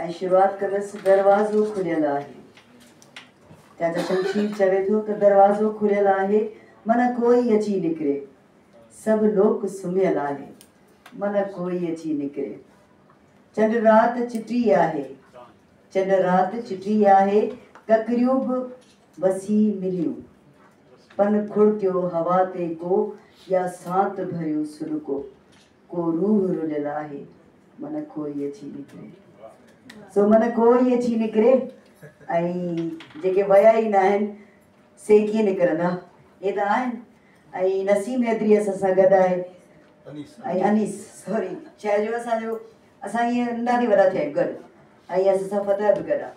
ऐं शुरूआत कंदसि दरवाज़ो खुलियल आहे। चाचा शमशीर चवे थो त दरवाज़ो खुलियल आहे, मन कोई अची निकिरे, सभु लोक सुम्हियल आहे, मन कोई अची निकिरे। चंड राति चिटी आहे, चंड राति चिटी आहे, ककरियूं बि वसी मिलियूं, पन खुड़कियो हवा ते को या सांत भरियो सुलको, को रूह रुलियल आहे, मन कोई अची निकिरे। सो मन कोई अची निकिरे ऐं जेके वया ई न आहिनि से कीअं निकिरंदा, इहे त आहिनि। ऐं नसीम हैदरी असां सां गॾु आहे ऐं अनीस, सॉरी, शइ जो असांजो असां ईअं नंढा बि वॾा थिया आहियूं गॾु, ऐं असां सां फतह बि गॾु आहे।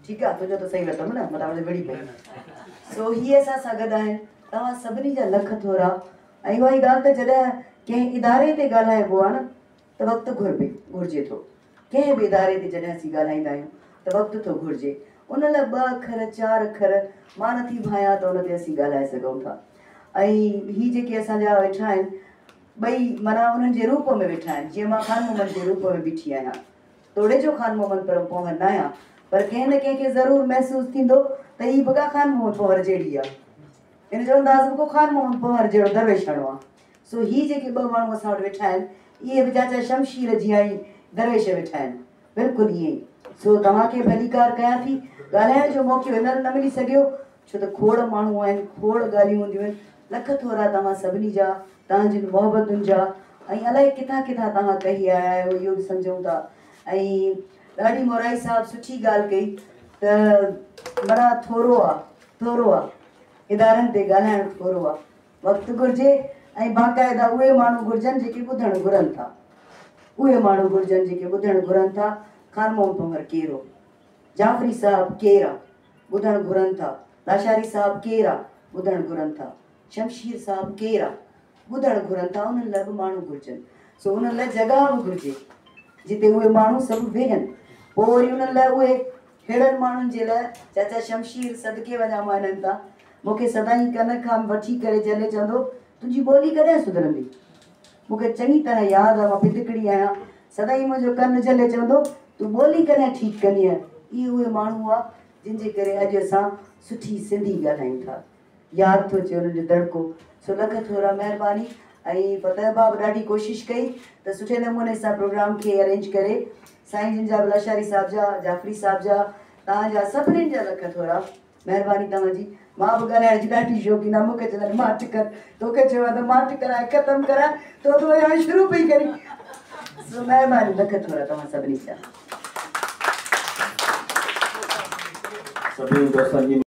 ठीकु आहे, तुंहिंजो त सही वरितमि न, मतां मुंहिंजो विड़ी पई। सो हीअ असां सां गॾु आहिनि। तव्हां सभिनी जा लख थोरा। ऐं उहा ई ॻाल्हि त जॾहिं कंहिं इदारे ते ॻाल्हाइबो आहे न त वक़्तु घुर्जे थो। कंहिं बि इदारे ते जॾहिं असीं ॻाल्हाईंदा आहियूं त वक़्तु थो घुर्जे। उन लाइ ॿ अखर चारि अखर मां नथी भायां त उन ते असीं ॻाल्हाए सघूं था। ऐं हीअ जेके असांजा वेठा आहिनि ॿई माना उन्हनि जे रूप में वेठा आहिनि, जीअं मां ख़ान मोहम्मद जे रूप में बीठी आहियां, तोड़े जो ख़ान मोहम्मद पर पोहर न आहियां, पर कंहिं न कंहिंखे ज़रूरु महसूसु थींदो त हीअ बि का ख़ान मोहम्मद पोहर जहिड़ी आहे, हिन जो अंदाज़ बि को ख़ान मोहम्मद पोहर जहिड़ो दरवेशाणो आहे। सो हीअ जेके ॿ माण्हू असां वटि वेठा आहिनि इहे बि चाचा शमशीर जीअं ई दरवेश वेठा आहिनि, बिल्कुलु ईअं ई। सो तव्हांखे भलीकार कयां थी। ॻाल्हाइण जो मौक़ो हिन न मिली सघियो छो त खोड़ माण्हू आहिनि, खोड़ ॻाल्हियूं हूंदियूं आहिनि। लख थोरा तव्हां सभिनी जा, तव्हांजी मोहबतुनि जा, ऐं अलाए किथां किथां तव्हां कही आया आहियो इहो बि सम्झूं था। ऐं ॾाढी मोराई साहिबु सुठी ॻाल्हि कई त माना थोरो आहे, थोरो आहे, इदारनि ते ॻाल्हाइणु थोरो आहे, वक़्तु घुर्जे ऐं बाक़ाइदा उहे माण्हू घुर्जनि जेके ॿुधणु घुरनि था, उहे माण्हू घुर्जनि जेके ॿुधणु घुरनि था। ख़ान मोहम्मद पोहर केरु हो, जाफ़री साहिबु केरु आहे, ॿुधणु घुरनि था। लाशारी साहिबु केरु आहे, ॿुधणु घुरनि था। शमशीर साहिबु केरु आहे, ॿुधणु घुरनि था। उन्हनि लाइ बि माण्हू घुर्जनि। सो उन्हनि लाइ जॻह बि घुर्जे जिते उहे माण्हू सभु वेहनि। पोइ वरी उन्हनि लाइ उहे अहिड़नि माण्हुनि जे लाइ चाचा शमशीर सदके वञा मां हिननि तां, मूंखे सदाईं कन खां वठी करे झले चवंदो तुंहिंजी ॿोली कॾहिं सुधरंदी। मूंखे चङी तरह यादि आहे, मां पितकड़ी आहियां, सदाईं मुंहिंजो कन झले चवंदो तूं ॿोली कॾहिं ठीकु कंदीअ। इहे उहे माण्हू हुआ जिन जे करे अॼु असां सुठी सिंधी ॻाल्हायूं था। यादि थो अचे हुननि जो दड़को। सो लख थोरा महिरबानी। ऐं फतह बाब ॾाढी कोशिशि कई त सुठे नमूने सां प्रोग्राम खे अरेंज करे। साईं जिन जा, लाशारी साहिब जा, जाफ़री साहिब जा, तव्हांजा सभिनीनि जा लख थोरा, महिरबानी तव्हांजी। मां बि ॻाल्हाइण जी ॾाढी शौक़ीन आहियां, मूंखे चवंदा आहिनि माठ कर, तोखे चयो आहे त माठ कराए ख़तमु कराए, तो त वरी हाणे शुरू पई करी। सो महिरबानी, लख थोरा तव्हां सभिनी जा। सभिनी दोस्तनि जी।